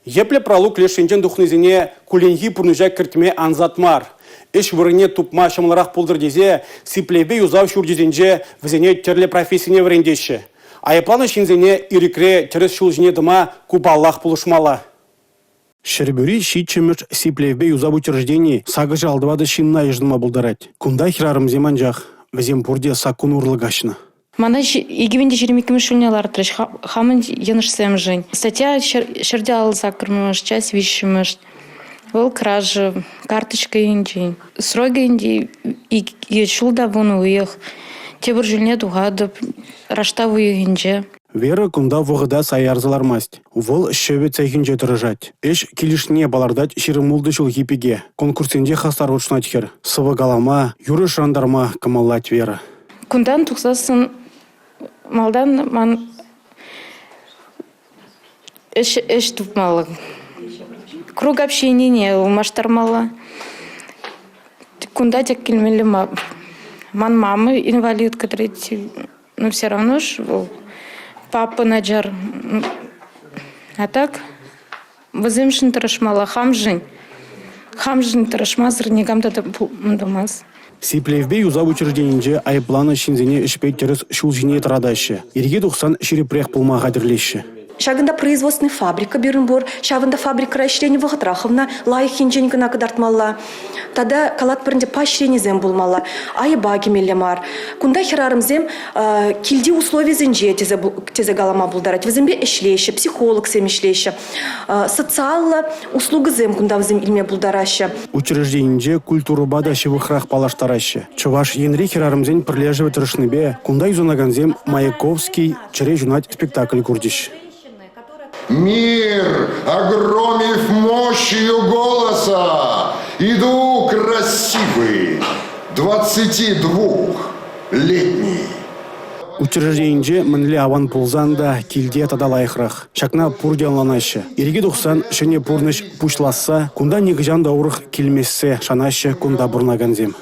Йӗплӗ пралук леш енчен тухнисене кулленхи пурнӑҫа кӗртме ансат мар. Ӗҫ вырӑнне тупма ҫӑмӑлрах пултӑр тесе сиплевпе юсав ҫурчӗсенче вӗсене тӗрлӗ профессине вӗрентеҫҫӗ. Айӑпланӑ ҫынсене ирӗкре тӗрӗс ҫул ҫине тӑма ку паллах пулӑшмалла. Ҫӗрпӳри ҫиччӗмӗш сиплевпе юсав учрежденийӗ 854 ҫынна йышӑнма пултарать. Кунта хӗрарӑмсем анчах. Вӗсем пурте саккун урлӑ каҫнӑ. Мана 2022 ҫулне лартрӗҫ хамӑн йӑнӑшсемшӗн. Статья 158-мӗш, часть 3-мӗш. Вӑл кража, карточка енчен. Срокӗ ӗнтӗ 2 ҫул та 10 уйӑх. Тепӗр ҫулне тухатӑп раштав уйӑхӗнче. Вера кунта вӑхӑта сая ярса лармасть. Вӑл ҫӗвӗ цехӗнче тӑрӑшать. Ӗҫ килӗшнине палӑртать 26 ҫулхи пике. Конкурссенче хастар хутшӑнать хӗр. Сӑвӑ калама, юрӑ шӑрантарма кӑмӑллать Вера. Кунтан тухсассӑн малтан ман ӗҫ, ӗҫ тупмалла. Круг общенине ылмаштармалла. Кунта тек килмелле мар. Ман мама инвалидка третий. Но все равно ж вӑл папа начар. А так вӗсемшӗн тӑрӑшмалла, хамшӑн. Хамшӑн тӑрӑшмасӑр никам та тумасть. Сиплевпе юсав учрежденинче айӑпланӑ ҫынсене ӗҫпе тӗрӗс ҫул ҫине тӑратаҫҫӗ, ирхи тухсан ҫирӗпрех пулма хатӗрлеҫҫӗ. Ҫакӑнта производственный фабрика пирӗн пур. Ҫавӑнта фабрикӑра ӗҫленӗ вӑхӑтра хӑвна лайӑх енчен кӑна кӑтартмалла. Тата калатпӑр ӗнтӗ, поощренисем пулмалла, айӑпа кӗмелле мар. Кунта хӗрарӑмсем килти условисенче тесе, тесе калама пултарать. Вӗсемпе ӗҫлеҫҫӗ, психологсем ӗҫлеҫҫӗ. Социаллӑ услугӑсем кунта вӗсем илме пултараҫҫӗ. Учрежденинче культурӑпа та ҫывӑхрах паллаштараҫҫӗ. Чӑваш Енри хӗрарӑмсен пӗрлешӗвӗ тӑрӑшнипе кунта юсанакансем Маяковский «Чӗре ҫунать» спектакль курчӗҫ. Мир, огромив мощью голоса, иду красивый, 22-летний. Учрежденинче мӗнле аван пулсан та килте тата лайӑхрах. Ҫакна пурте ӑнланаҫҫӗ. Ирӗке тухсан ҫӗнӗ пурнӑҫ пуҫласса, кунта нихӑҫан та урӑх килмессе шанаҫҫӗ кунта пурӑнакансем.